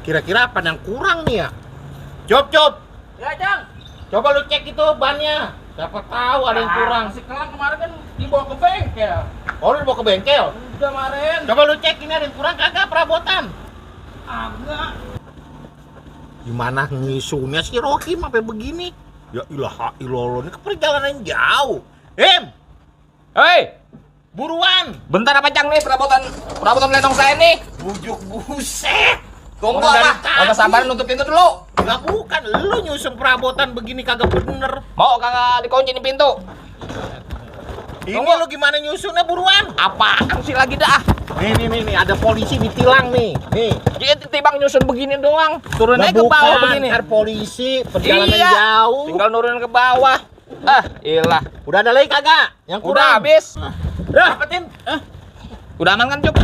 Kira-kira apa yang kurang nih ya? Job. Ya, Jang. Coba lu cek itu bannya. Siapa tahu ada yang kurang. Si Kelang kemarin kan dibawa ke bengkel. Oh, lu mau ke bengkel? Udah kemarin. Coba lu cek ini ada yang kurang kagak perabotan. Agak. Gimana ngisunya si Rohim sampai begini? Ya ilah ilallah, ini ke perjalanan jauh. Hei, Buruan. bentar apa Jang nih perabotan lenong saya nih. Bujuk buset. Tunggu Orang dari apa? tadi. Agak sabar nutup pintu dulu. Enggak, bukan lu nyusun perabotan begini kagak bener. Mau kagak dikunci nih pintu? Ini Tunggu. lu gimana nyusunnya buruan? Apaan sih lagi dah? Nih, ada polisi ditilang nih. Nih. Dia tibang nyusun begini doang. Turunnya Lah, ke bawah bukan, begini. ntar polisi perjalanan Iya. jauh. Tinggal nurunin ke bawah. Ah, ilah. Udah ada lagi kagak? Yang kurang? Udah habis. Dapetin. Udah aman kan, Cuk?